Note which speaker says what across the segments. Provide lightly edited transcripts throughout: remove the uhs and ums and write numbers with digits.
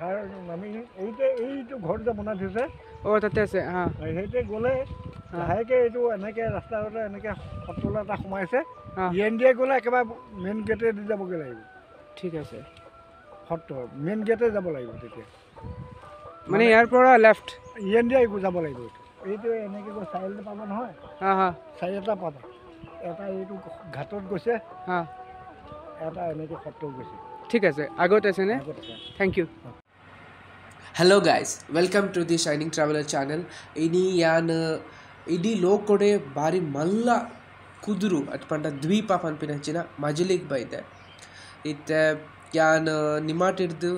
Speaker 1: এইটো ঘৰ যে বনাই থৈছে,
Speaker 2: অ' তাতে আছে। হা,
Speaker 1: সেইটোৱে গ'লে লাহেকৈ এইটো এনেকৈ ৰাস্তাতে এনেকৈ সত্ৰলৈ এটা সোমাইছে। এন ডি এ গ'লে একেবাৰে মেইন গেটে দি যাবগৈ লাগিব।
Speaker 2: ঠিক আছে,
Speaker 1: সত্ৰ মেইন গেটে যাব লাগিব তেতিয়া।
Speaker 2: মানে ইয়াৰ পৰা লেফ্ট
Speaker 1: এন ডি এ যাব লাগিব। এইটো এনেকৈ গৈ চাৰিআলি পাব নহয়, চাৰিটা পাবা। এটা এইটো ঘাটত গৈছে, এটা এনেকৈ সত্ৰ গৈছে।
Speaker 2: ঠিক আছে, আগত আছেনে? Thank you.
Speaker 3: Hello guys, welcome to the shining traveller channel. ಇನಿ ಯಾನ್ ಇಡೀ ಲೋಕೊಡೆ ಬಾರಿ ಮಲ್ಲ ಕುದುರು ಅತ್ ಪಂಡ ದ್ವೀಪ ಪನ್ಪಿನಂಚಿನ ಮಜುಲಿಗ್ ಬೈದೆ. ಇತ್ತೆ ಯಾನ್ ನಿಮಾಟಿಡ್ದು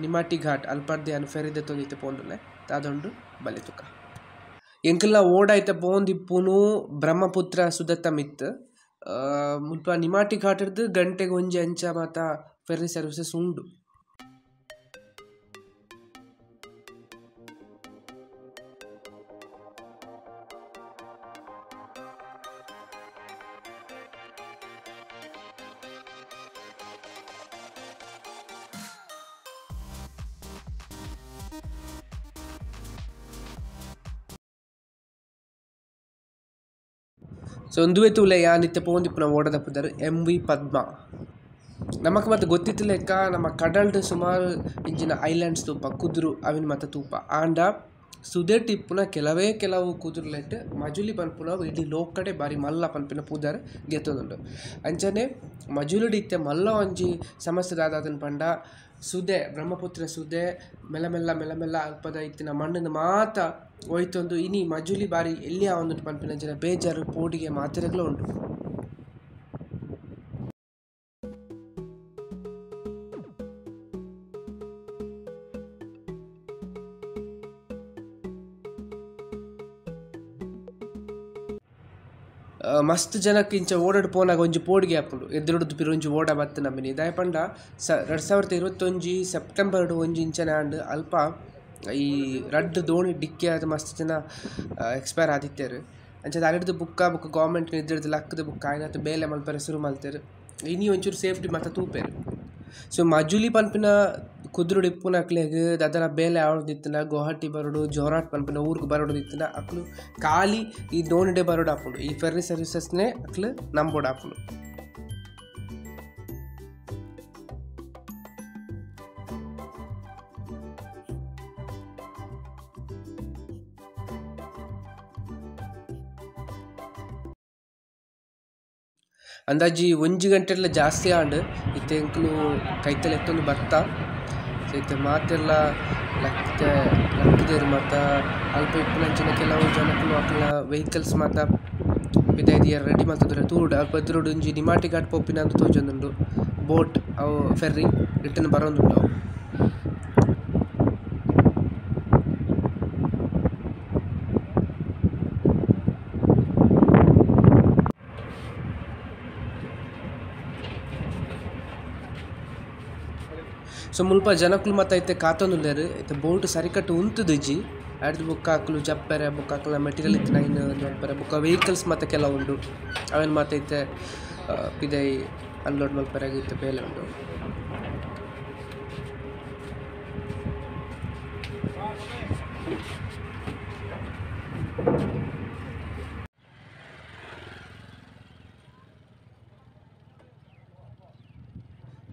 Speaker 3: ನಿಮಾಟಿ ಘಾಟ್ ಅಲ್ಪರ್ದು ಯಾನ್ ಫೆರಿ ದೆತ್ತೊಂದು ಇತ್ತೆ ಪೋಂದುಲ್ಲೆ ದಾದೊಂಡು ಬಲೆ ತುಕ. ಎಂಕಲ್ನ ಓಡ ಇತ್ತೆ ಪೋಂದಿಪ್ಪುನು ಬ್ರಹ್ಮಪುತ್ರ ಸುದತ್ತ ಮಿತ್ತ್. ಮುಲ್ಪ ನಿಮಾಟಿ ಘಾಟಿಡ್ದು ಗಂಟೆಗೆ ಒಂಜಿ ಅಂಚ ಮಾತ ಫೆರ್ರಿ ಸರ್ವಿಸಸ್ ಉಂಡು. ಸೊ ಒಂದುವೆ ತೂಲೆ ಯಾನ್ ಇತ್ತೆ ಪೋಂದಿಪ್ಪುನ ಓಡದ ಪುದರ್ ಎಂ ವಿ ಪದ್ಮ. ನಮಕ್ ಮತ್ತೆ ಗೊತ್ತಿತ್ತಿಲೆಕ್ಕ ನಮ್ಮ ಕಡಲ್ಡ್ ಸುಮಾರು ಇಂಚಿನ ಐಲ್ಯಾಂಡ್ಸ್ ತೂಪ ಕುದುರು ಅವಿನ ಮತ್ತೆ ತೂಪ. ಆಂಡ ಸುದೆಟ್ ಇಪ್ಪುನ ಕೆಲವೇ ಕೆಲವು ಕುದುರುಲೆಟ್ ಮಜುಲಿ ಪನ್ಪುನವು ಇಡೀ ಲೋಕಡೆ ಬಾರಿ ಮಲ್ಲ ಪನ್ಪಿನ ಪುದರ್ ಗೆತ್ತೊಂದುಂಡು. ಅಂಚನೆ ಮಜುಲಿಡ್ ಇತ್ತೆ ಮಲ್ಲ ಒಂಜಿ ಸಮಸ್ಯೆ ದಾದಾದನ್ ಪಂಡ ಸುದೆ ಬ್ರಹ್ಮಪುತ್ರ ಸುದೆ ಮೆಲ್ಲ ಮೆಲ್ಲ ಮೆಲ್ಲ ಮೆಲ್ಲ ಅಲ್ಪದ ಇತ್ತಿನ ಮಣ್ಣಿನ ಮಾತ ಹೋಯ್ತೊಂದು ಇನಿ ಮಜುಲಿ ಬಾರಿ ಎಲ್ಲಿ ಆವೊಂದುಂಡು ಪನ್ಪಿನ ಅಂಚಿನ ಬೇಜಾರು ಪೋಡಿಗೆ ಮಾತೆರೆಗ್ಲ ಉಂಡು. ಮಸ್ತ್ ಜನಕ್ಕೆ ಇಂಚ ಓಡಾಡ್ ಪೋನಾಗ ಒಂಜಿ ಪೋಡಿಗೆ ಆಪುಂಡು ಎದುರುಡ್ದು ಪಿರ ಒಂಜಿ ಓಡ ಬತ್ತು ನಮ್ಮಿನಿ. ದಾಯೆ ಪಂಡ 2021 ಸೆಪ್ಟೆಂಬರ್ಡ್ ಒಂಜಿ ಇಂಚನೆ ಆಂಡ್ ಅಲ್ಪ ಈ ರಡ್ಡ್ ದೋಣಿ ಡಿಕ್ಕಿ ಆದ್ ಮಸ್ತ್ ಜನ ಎಕ್ಸ್ಪೈರ್ ಆದಿತ್ತೆರ್. ಅಂಚಾದ್ ಅರೆಡ್ದು ಬುಕ್ಕ ಬೊಕ್ಕ ಗೌರ್ಮೆಂಟ್ ಎದುರ್ದು ಲಕ್ಕದ ಬುಕ್ಕ ಆಯ್ನಾತ್ ಬೇಲೆ ಮಲ್ಪೆರೆ ಸುರು ಮಲ್ತೆರ್. ಇನಿ ಒಂಚೂರು ಸೇಫ್ಟಿ ಮಾತ ತೂಪೆರ್. ಸೊ ಮಜುಲಿ ಪನ್ಪಿನ ಕುದುರುಡು ಇಪ್ಪುನಕ್ಲೆಗ್ ದಾದನ ಬೇಲೆ ಆವೊಂದಿತ್ತಿನ ಗುವಾಹಟಿ ಬರೋಡು ಜೋರಾಟ್ ಪನ್ಪಿನ ಊರುಗು ಬರೋಡು ಅಕ್ಲು ಖಾಲಿ ಈ ದೋಣಿಡೆ ಬರೋಡು ಆಪುಂಡು. ಈ ಫೆರ್ರಿ ಸರ್ವಿಸಸ್ನೇ ಅಕ್ಲು ನಂಬೋಡು ಆಪುಂಡು. ಅಂದಾಜಿ ಒಂಜಿ ಗಂಟೆಡ್ಲ ಜಾಸ್ತಿ ಆಂಡ್ ಇತ್ತೆ ಎಂಕುಲು ಕೈತಲ್ ಎತ್ತೊಂದು ಬರ್ತ. ಸೊ ಇತ್ತೆ ಮಾತೆರ್ಲ ಲಕ್ಕ್ದೆ ಲಕ್ಕ್ದೆರ್ ಮಾತ ಅಲ್ಪ ಇಪ್ಪುನಂಚಿನ ಕೆಲವು ಜನಕುಲು ಅಕ್ಲ್ನ ವೆಹಿಕಲ್ಸ್ ಮಾತ ಪಿದಾಯಿ ದೀಯೆರೆ ರೆಡಿ ಮಲ್ತೊಂದುಲ್ಲೆರ್ ತೂಡು. ಅಲ್ಪ ಎದುರುಡು ಒಂಜಿ ನಿಮಾಟಿ ಘಾಟ್ ಪೋಪಿನ ಅಂದ್ ತೋಜೊಂದುಂಡು ಬೋಟ್ ಅವು ಫೆರ್ರಿ ರಿಟರ್ನ್ ಬರೋಂದುಂಡು ಅವು. ಸೊ ಮುಲ್ಪ ಜನಕುಲು ಮಾತ ಇತ್ತೆ ಕಾತೊಂದುಲ್ಲೆರ್. ಇತ್ತೆ ಬೋಟ್ ಸರಿಕಟ್ಟ್ ಉಂತುದಿಜ್ಜಿ. ಅರ್ದ್ ಬೊಕ್ಕ ಅಕುಲು ಜಪ್ಪೆರೆ ಬೊಕ್ಕ ಅಕಲ್ನ ಮೆಟೀರಿಯಲ್ ಇತ್ತಿನ ಐನ್ ಮಲ್ಪೆರೆ ಬೊಕ್ಕ ವೆಹಿಕಲ್ಸ್ ಮಾತ ಕೆಲವು ಉಂಡು ಅವೆನ್ ಮಾತ ಇತ್ತೆ ಪಿದಯಿ ಅನ್ಲೋಡ್ ಮಲ್ಪೆರೆ ಇತ್ತೆ ಬೇಲೆ ಉಂಡು.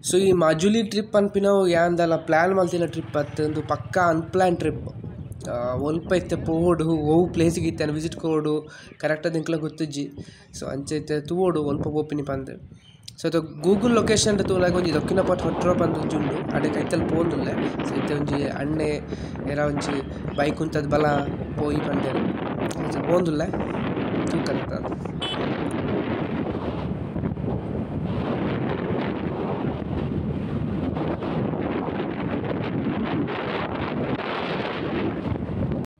Speaker 3: ಸೊ ಈ ಮಜುಲಿ ಟ್ರಿಪ್ ಪನ್ಪಿನವು ಯಾಂದಲ ಪ್ಲ್ಯಾನ್ ಮಲ್ತಿನ ಟ್ರಿಪ್ ಅತ್ತ್, ಉಂದು ಪಕ್ಕ ಅನ್ಪ್ಲ್ಯಾನ್ ಟ್ರಿಪ್. ಒಲ್ಪ ಇತ್ತೆ ಪೋವೊಡು ಒವು ಪ್ಲೇಸಿಗೆ ಇತ್ತೆ ವಿಸಿಟ್ ಕೊರೊಡು ಕರೆಕ್ಟ್ ಆದ್ ಎಂಕ್ಲ ಗೊತ್ತಿಜ್ಜಿ. ಸೊ ಅಂಚ ಇತ್ತೆ ತೂವೊಡು ಒಲ್ಪ ಪೋಪಿನಿ ಪಂದ್. ಸೊ ಇತ್ತೆ ಗೂಗಲ್ ಲೊಕೇಶನ್ ತೂನಗ ಒಂಜಿ ದಕ್ಷಿಣಪಟ್ ಹೊಟ್ರ ಪಂದ್ ಒಂಜಿ ಉಂಡು ಅಡೆ ಕೈತಲ್ ಪೋವೊಂದುಲ್ಲೆ. ಸೊ ಇತ್ತೆ ಒಂಜಿ ಅಣ್ಣೆ ಏರಾ ಒಂಜಿ ಬೈಕ್ ಉಂತದ್ ಬಲ ಪೋಯಿ ಪಂಡೆರ್. ಅಂಚ ಪೋವೊಂದುಲ್ಲೆ ತೂಕ.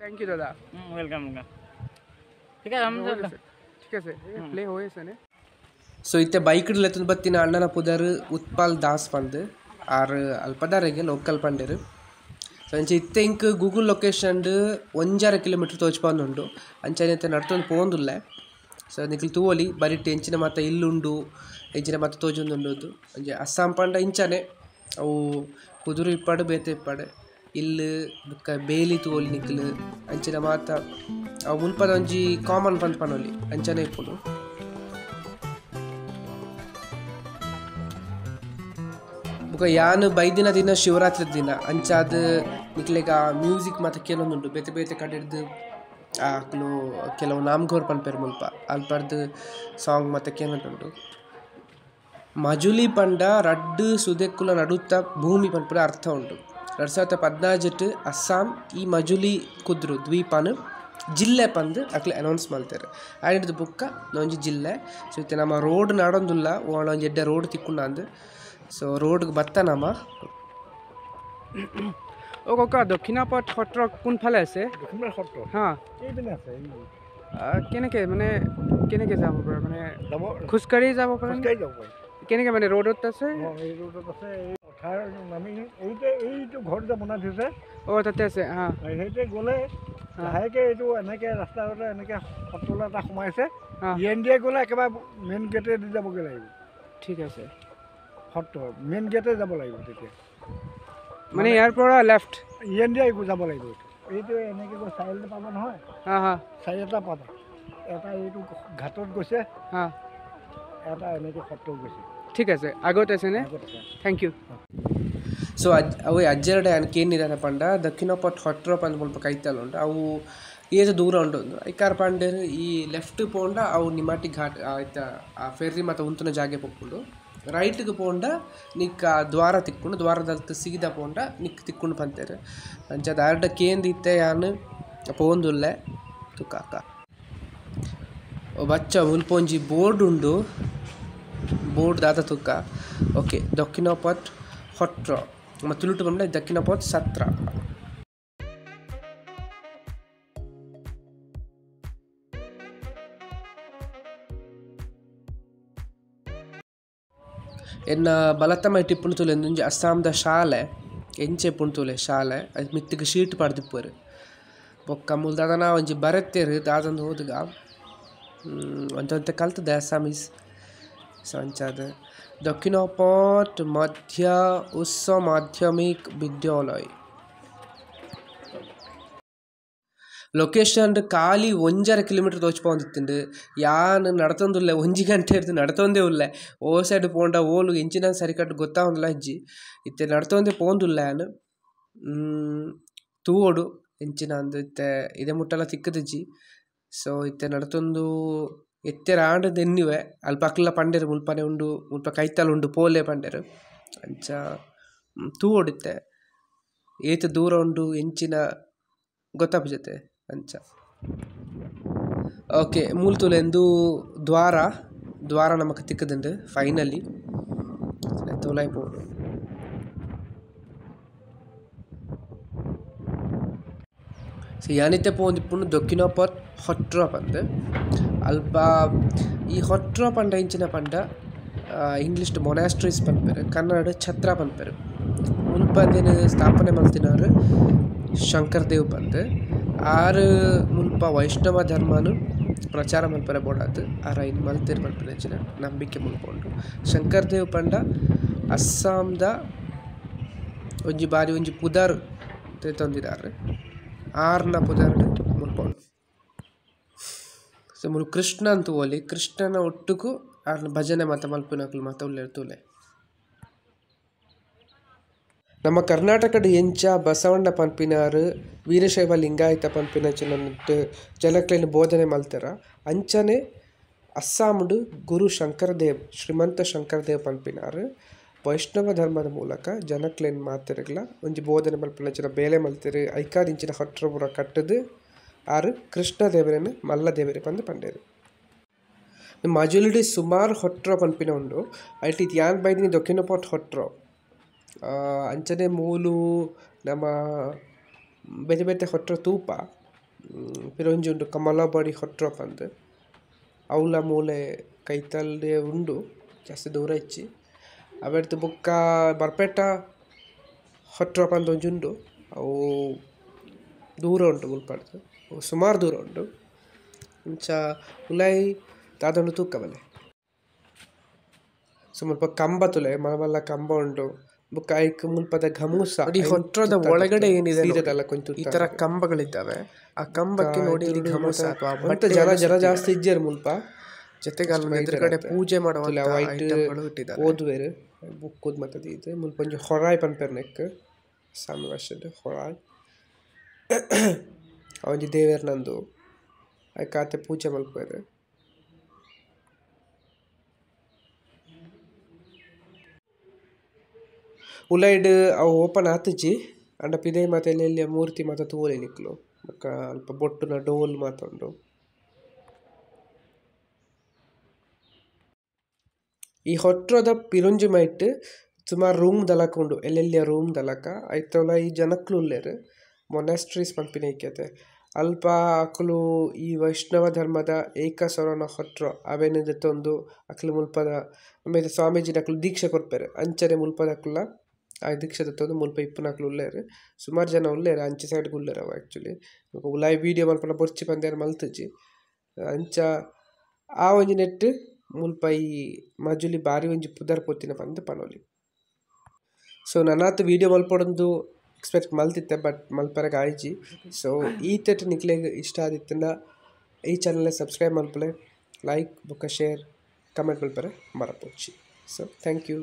Speaker 2: Thank you দাদা।
Speaker 4: Welcome. ঠিক আছে,
Speaker 2: ঠিক আছে, প্লে হয়েছে নে।
Speaker 3: ಸೊ ಇತ್ತೆ ಬೈಕ್ ಲೆತ್ತೊಂದು ಬತ್ತಿನ ಅಣ್ಣನ ಪುದರ್ ಉತ್ಪಾಲ್ ದಾಸ್ ಪಂದ್. ಆರ್ ಅಲ್ಪದಾರೆಗೆ ಲೋಕಲ್ ಪಂಡೆರ್. ಸೊ ಅಂಚ ಇತ್ತೆ ಇಂಕ್ ಗೂಗಲ್ ಲೊಕೇಶನ್ 1.5 ಕಿಲೋಮೀಟರ್ ತೋಜ್ಪಾವೊಂದುಂಡು. ಅಂಚನೆ ಇತ್ತೆ ನಡ್ತೊಂದು ಪೋವೊಂದುಲ್ಲೆ. ಸೊ ನಿಕುಲು ತೂವೊಲಿ ಬರಿಟ್ ಎಂಚಿನ ಮಾತ ಇಲ್ಲುಂಡು ಎಂಚಿನ ಮಾತ ತೋಜೊಂದುಂಡು. ಅಂಚ ಅಸ್ಸಾಂ ಪಂಡ ಇಂಚನೆ ಅವು ಕುದುರು ಇಪ್ಪಾಡು ಬೇತೆ ಇಪ್ಪಾಡು ಇಲ್ಲು ಬೊಕ್ಕ ಬೇಲಿ ತೂವೊಲಿ ನಿಕ್ಲು ಅಂಚಿನ ಮಾತ ಅವು ಮುಲ್ಪದ ಒಂಜಿ ಕಾಮನ್ ಪಂದ್ ಪನೊಲಿ ಅಂಚನೆ ಇಪ್ಪುಂಡು. ಬೊಕ ಯಾನ್ ಬೈದಿನ ದಿನ ಶಿವರಾತ್ರಿ ದಿನ ಅಂಚಾದ್ ನಿಕ್ಲೆಗ್ ಆ ಮ್ಯೂಸಿಕ್ ಮಾತ ಕೇನೊಂದುಂಡು ಬೇತೆ ಬೇತೆ ಕಡೆರ್ದ್ ಅಕುಲು ಕೆಲವು ನಾಮ್ಗೋರ್ ಪನ್ಪೆರ್ ಮುಲ್ಪ ಅಲ್ಪರ್ದ್ ಸಾಂಗ್ ಮಾತ ಕೇನೊಂದುಂಡು. ಮಜುಲಿ ಪಂಡ ರಡ್ಡ್ ಸುದೆಕ್ಕುಲ ನಡುತ್ತ ಭೂಮಿ ಪನ್ಪುನ ಅರ್ಥ ಉಂಡು. 2014 ಅಸ್ಸಾಂ ಈ ಮಜುಲಿ ಕುದ್ರು ದ್ವೀಪನ್ ಜಿಲ್ಲೆ ಪಂದ್ ಅಕ್ಲೆ ಅನೌನ್ಸ್ ಮಲ್ತೆರ್. ಆಯಿರ್ದ್ ಬೊಕ್ಕ ಒಂಜಿ ಜಿಲ್ಲೆ. ಸೊ ಇತ್ತೆ ನಮ ರೋಡ್ ನಾಡೊಂದುಲ್ಲ ಓಲ ಒಂಜಿ ಎಡ್ಡೆ ರೋಡ್ ತಿಕ್ಕುಂಡಾಂದ್. ಸೊ ರೋಡ್ಗ್ ಬತ್ತ ನಮ.
Speaker 2: ও ককা, দক্ষিণাপথ সত্ৰ কোনফালে আছে?
Speaker 1: দক্ষিণপাট সত্ৰ
Speaker 2: হা,
Speaker 1: এইপিনে আছে।
Speaker 2: কেনেকৈ মানে কেনেকৈ যাব পাৰে? মানে
Speaker 1: যাব
Speaker 2: খোজকাঢ়ি যাব পাৰে?
Speaker 1: খোজকাঢ়ি যাব পাৰি।
Speaker 2: কেনেকৈ মানে ৰোডত আছে?
Speaker 1: অঁ, এই ৰোডত আছে। এই পথাৰ নামি এইতে এইটো ঘৰ যে বনাই থৈছে,
Speaker 2: অঁ তাতে আছে। হা,
Speaker 1: সেইটোৱে গ'লে লাহেকৈ এইটো এনেকৈ ৰাস্তাতে এনেকৈ সত্ৰলৈ এটা সোমাইছে। ই এন ডি এ গ'লে একেবাৰে মেইন গেটেদি যাবগৈ লাগিব।
Speaker 2: ঠিক আছে।
Speaker 1: সত্ৰ মেইন গেটে যাব লাগিব তেতিয়া।
Speaker 2: মানে ইয়াৰ পৰা লেফ্ট
Speaker 1: ই এন ডি যাব লাগিব। এইটো এনেকৈ গৈ চাৰিআলিটো পাব নহয়, চাৰিটা পাবা। এটা এইটো ঘাটত গৈছে, এটা এনেকৈ সত্ৰ গৈছে।
Speaker 2: ঠিক আছে, আগত আছেনে? Thank you.
Speaker 3: ಸೊ ಅವು ಅಜ್ಜೆರಡೆ ಯಾನ್ ಕೇನಿದಾನ ಪಂಡ ದಕ್ಷಿಣಪಟ್ ಹೊಟ್ರ ಪಂದ್ ಮುಲ್ಪ ಕೈತಲ್ ಉಂಡು. ಅವು ಏತ್ ದೂರ ಉಂಡು ಅಂದು ಐಕಾರ ಪಂಡೆರ್ ಈ ಲೆಫ್ಟ್ ಪೋಂಡ ಅವು ನಿಮಾಟಿ ಘಾಟ್ ಆಯ್ತ ಆ ಫೆರ್ರಿ ಮಾತ ಉಂತುನ ಜಾಗೆ ಪೋಪುಂಡು. ರೈಟ್ಗೆ ಪೋಂಡ ನಿಕ್ ಆ ದ್ವಾರ ತಿಕ್ಕುಂಡು, ದ್ವಾರದಲ್ತ್ ಸೀದ ಪೋಂಡ ನಿಕ್ ತಿಕ್ಕುಂಡು ಪಂತೆರ್. ಅಂಚ ದಾರ್ಡ ಕೇಂದಿತ್ತೆ ಯಾನ್ ಪೋಂದುಲ್ಲೆ ತುಕಾಕ. ಬಚ್ಚ ಮುಲ್ಪ ಒಂಜಿ ಬೋರ್ಡ್ ಉಂಡು, ಬೋರ್ಡ್ ದಾದ ತುಕ್ಕ. ಓಕೆ, ದಕ್ಷಿಣಪಟ್ ಹೊಟ್ರ ತುಳುಟು ಪಂಡ ದಕ್ಷಿಣಪತ್ ಸತ್ರ. ಎನ್ನ ಬಲತ್ತಮ ಟಿಪ್ಪುನು ತೂಲೆ ಒಂಜಿ ಅಸ್ಸಾಂದ ಶಾಲೆ ಎಂಚೆ ಇಪ್ಪುಂಡು ತೂಲೆ ಶಾಲೆ ಅದು ಮಿತ್ತಿಗೆ ಶೀಟ್ ಪಾಡ್ದಿಪ್ಪುವೆರ್. ಬೊಕ್ಕ ಮೂಲು ದಾದನ ಒಂಜಿ ಬರೆತೆರ್ ದಾದಂದು ಹೋದುಗ ಒಂತೆ ಒಂತೆ ಕಲ್ತುದೆ ಅಸ್ಸಾಮೀಸ್. ಸೊ ಅಂಚಾದ್ ದಕ್ಷಿಣಪಟ್ ಮಧ್ಯ ಉಚ್ಚ ಮಾಧ್ಯಮಿಕ್ ವಿದ್ಯಾಲಯ. ಲೊಕೇಶನ್ ಖಾಲಿ 1.5 ಕಿಲೋಮೀಟರ್ ತೋಚ್ಪೊಂದಿತ್ತುಂಡು. ಯಾನ್ ನಡತೊಂದುಲ್ಲೆ 1 ಗಂಟೆ ಇರ್ದು ನಡತೊಂದೇ ಉಲ್ಲೆ. ಓ ಸೈಡ್ ಪೋಂಡ ಓಲು ಎಂಚಿನ ಸರಿಕಟ್ಟ್ ಗೊತ್ತಾವೊಂದುಲ್ಲ ಇಜ್ಜಿ. ಇತ್ತೆ ನಡತೊಂದೇ ಪೋಂದುಲ್ಲೆ ಯಾನ್. ತೂವೊಡು ಎಂಚಿನ ಅಂದ್ ಇತ್ತೆ ಇಡೆ ಮುಟ್ಟಲ ತಿಕ್ಕುದಿಜ್ಜಿ. ಸೊ ಇತ್ತೆ ನಡತೊಂದು ಎತ್ತೆರ ಆಂಡ್ ಎನ್ನುವೆ. ಅಲ್ಪ ಅಕ್ಲ ಪಂಡೆರ್ ಮುಲ್ಪನೆ ಉಂಡು, ಮುಲ್ಪ ಕೈತಲ್ ಉಂಡು ಪೋಲೆ ಪಂಡೆರ್. ಅಂಚ ತೂವೊಡು ಇತ್ತೆ ಏತ್ ದೂರ ಉಂಡು ಎಂಚಿನ ಗೊತ್ತಾಪುಜತೆ ಅಂಚ. ಓಕೆ, ಮೂಲು ತೂಲೆ ಇಂದು ದ್ವಾರ ದ್ವಾರ ನಮಕ್ ತಿಕ್ಕುದುಂಡು ಫೈನಲಿ. ತೂಲಾಯಿ ಪೋವೊಡು. ಸೊ ಯಾನಿತ್ತೆ ಪೋವೊಂದಿಪ್ಪುಂಡು ದಕ್ಷಿಣಪಟ್ ಹೊಟ್ರ ಪಂದ್. ಅಲ್ಪ ಈ ಹೊಟ್ರ ಪಂಡ ಇಂಚಿನ ಪಂಡ ಇಂಗ್ಲೀಷ್ ಮೊನಾಸ್ಟ್ರೀಸ್ ಪನ್ಪೆರ್, ಕನ್ನಡ ಛತ್ರ ಪನ್ಪೆರ್. ಮುಲ್ಪ ಇಂದೆನ್ ಸ್ಥಾಪನೆ ಮಲ್ತಿನಾರ್ ಶಂಕರ್ ದೇವ್ ಪಂದ್. ಆರ್ ಮುಲ್ಪ ವೈಷ್ಣವ ಧರ್ಮನು ಪ್ರಚಾರ ಮಲ್ಪೆರೆ ಬೋಡಾದ್ ಆರ್ ಐನ್ ಮಲ್ತೆರ್ ಪನ್ಪಿನಂಚಿನ ನಂಬಿಕೆ ಮುಲ್ಪ ಉಂಡು. ಶಂಕರ್ ದೇವ್ ಪಂಡ ಅಸ್ಸಾಂದ ಒಂಜಿ ಬಾರಿ ಒಂಜಿ ಪುದರ್ ತೇತೊಂದಿನಾರ್, ಆರ್ನ ಪುದರ್ ಮುಲ್ಪ ಉಂಡು. ಸೊ ಮೂಲು ಕೃಷ್ಣ ಅಂತ ತೂವೊಲಿ, ಕೃಷ್ಣನ ಒಟ್ಟುಗು ಆರ್ನ ಭಜನೆ ಮಾತ ಮಲ್ಪುನಕುಲು ಮಾತ ಉಲ್ಲೆರ್ ತೂಲೆ. ನಮ್ಮ ಕರ್ನಾಟಕಡ್ ಎಂಚ ಬಸವಣ್ಣ ಪನ್ಪಿನಾರ್ ವೀರಶೈವ ಲಿಂಗಾಯತ ಪನ್ಪಿನಂಚಿನ ಜನಕ್ಲೆನ್ ಬೋಧನೆ ಮಲ್ತೆರ ಅಂಚನೆ ಅಸ್ಸಾಂಡ್ ಗುರು ಶಂಕರದೇವ್ ಶ್ರೀಮಂತ ಶಂಕರದೇವ್ ಪನ್ಪಿನಾರ್ ವೈಷ್ಣವ ಧರ್ಮದ ಮೂಲಕ ಜನಕ್ಲೆನ್ ಮಾತೆರೆಗ್ಲ ಒಂಜಿ ಬೋಧನೆ ಮಲ್ಪುನಂಚಿನ ಬೇಲೆ ಮಲ್ತೆರ್. ಐಕಾದ್ ಇಂಚಿನ ಹಟ್ರ ಪೂರ ಕಟ್ಟುದು ಆರ್ ಕೃಷ್ಣ ದೇವರೆನ್ ಮಲ್ಲ ದೇವೆರ್ ಪಂದ್ ಪಂಡೆರ್. ಮಜುಲಿಡ್ ಸುಮಾರು ಹೊಟ್ರ ಪನ್ಪಿನ ಉಂಡು. ಐಟ್ ಇತ್ ಯಾನ್ ಬೈದಿನಿ ದಕ್ಷಿಣಪಟ್ ಹೊಟ್ರ. ಅಂಚನೆ ಮೂಲು ನಮ್ಮ ಬೇತೆ ಬೇತೆ ಹೊಟ್ರ ತೂಪ ಪಿರ ಒಂಜಿ ಉಂಡು ಕಮಲಾಬಾಡಿ ಹೊಟ್ರ ಪಂದ್. ಅವ್ಲ ಮೂಲೆ ಕೈತಲ್ಡೆ ಉಂಡು, ಜಾಸ್ತಿ ದೂರ ಇಜ್ಜಿ. ಅವೆರ್ದ್ ಬೊಕ್ಕ ಬರ್ಪೇಟ ಹೊಟ್ರ ಪಂದ್ ಒಂಜಿ ಉಂಡು, ಅವು ದೂರ ಉಂಟು ಮುಲ್ಪಡ್ದ್ ಸುಮಾರು ದೂರ ಉಂಡು. ಅಂಚ ಉಲಾಯಿ ದಾದ ಉಂಡು ತೂಕ ಬಲೆ. ಸೊ ಮುಲ್ಪ ಕಂಬ ತೂಲೆ ಮಲ್ಲ ಮಲ್ಲ ಕಂಬ ಉಂಡು. ಬೊಕ್ಕ ಐಕ್ ಮುಲ್ಪದ ಗಮೂಸ
Speaker 2: ನೋಡಿ ಹೊಟ್ರದ ಒಳಗಡೆ ಏನಿದೆ
Speaker 3: ಸೀರೆದಲ್ಲ ಕೊಂಚ
Speaker 2: ಈ ತರ ಕಂಬಗಳಿದ್ದಾವೆ. ಆ ಕಂಬಕ್ಕೆ ನೋಡಿ ಇಲ್ಲಿ ಗಮೂಸ ಅಥವಾ
Speaker 3: ಮತ್ತೆ ಜನ ಜನ ಜಾಸ್ತಿ ಇಜ್ಜೆರ್ ಮುಲ್ಪ.
Speaker 2: ಜೊತೆಗೆ ಅಲ್ಲಿ ಎದುರುಗಡೆ ಪೂಜೆ ಮಾಡುವ ಐಟಮ್ಗಳು ಇಟ್ಟಿದ್ದಾರೆ.
Speaker 3: ಓದುವೆರ್ ಬುಕ್ ಓದ್ ಮಾತ ದೀದ್ ಮುಲ್ಪ ಒಂಜಿ ಹೊರಾಯ್ ಪನ್ಪೆರ್ ನೆಕ್ಕ್ ಸಾಮಿ ಭಾಷೆಡ್ ಹೊರಾಯ್ ಒಂಜಿ ದೇವೆರ್ ನಂದು ಐಕ್ ಆತೆ ಪೂಜೆ ಮಲ್ಪುವೆರ್. ಉಲೈಡ್ ಅವು ಓಪನ್ ಆತಿಜಿ ಅಂಡ ಪಿದೈ ಮಾತ ಎಲ್ಲೆಲ್ಯ ಮೂರ್ತಿ ಮಾತ ತೂವೊಲಿ ನಿಕುಲು ಬೊಕ್ಕ ಅಲ್ಪ ಬೊಟ್ಟುನ ಡೋಲ್ ಮಾತ ಉಂಡು. ಈ ಹೊಟ್ರೋದ ಪಿರೊಂಜಿ ಮೈಟ್ ಸುಮಾರ್ ರೂಮ್ ದಲಕ ಉಂಡು ಎಲ್ಲೆಲ್ಯ ರೂಮ್ ದಲಕ ಐತ ಉಲಾಯಿ ಜನಕ್ಲು ಉಲ್ಲೆರ್ ಮೊನಾಸ್ಟ್ರೀಸ್ ಪನ್ಪಿನ ಇಕ್ಕೆತೆ ಅಲ್ಪ ಅಕುಲು ಈ ವೈಷ್ಣವ ಧರ್ಮದ ಏಕಸೊರನ ಹೊಟ್ರೋ ಅವೆನ್ ದೆತ್ತೊಂದು ಅಕ್ಲು ಮುಲ್ಪದ ಆಮೇಲೆ ಸ್ವಾಮೀಜಿನಕುಲು ದೀಕ್ಷೆ ಕೊರ್ಪೆರ್ ಅಂಚನೆ ಮುಲ್ಪದಕುಲ್ಲ ಆ ದೀಕ್ಷೆ ದೆತ್ತೊಂದು ಮುಲ್ಪ ಇಪ್ಪುನಕುಲು ಉಲ್ಲೆರ್ ಸುಮಾರ್ ಜನ ಉಲ್ಲೆರ್ ಅಂಚೆ ಸೈಡ್ ಗ್ ಉಲ್ಲೆರ್ ಅವು ಆಕ್ಚುಲಿ ಉಲಾಯಿ ವೀಡಿಯೋ ಮಲ್ಪುನ ಬೊರ್ಚಿ ಪಂದ್ ಯಾನ್ ಮಲ್ತುಜಿ ಅಂಚ ಆ ಒಂಜಿ ನೆಟ್ಟ್ ಮುಲ್ಪ ಈ ಮಜುಲಿ ಬಾರಿ ಒಂಜಿ ಪುದರ್ ಪೋತಿನ ಪಂದ್ ಪನೊಲಿ. ಸೊ ನನಾತ್ ವೀಡಿಯೋ ಮಲ್ಪೊಡೊಂದು ಎಕ್ಸ್ಪೆಕ್ಟ್ ಮಲ್ತಿತ್ತೆ ಬಟ್ ಮಲ್ಪರೆಗ್ ಆಯಿಜಿ. ಸೊ ಈ ತೆಟ್ ನಿಕ್ಲೆಗ್ ಇಷ್ಟ ಆದಿತ್ತುಂಡ ಈ ಚಾನಲ್ ಸಬ್ಸ್ಕ್ರೈಬ್ ಮಲ್ಪುಲೆ, ಲೈಕ್ ಬೊಕ್ಕ ಶೇರ್ ಕಮೆಂಟ್ ಮಲ್ಪರೆ ಮರಪೊಡ್ಚಿ. So thank you.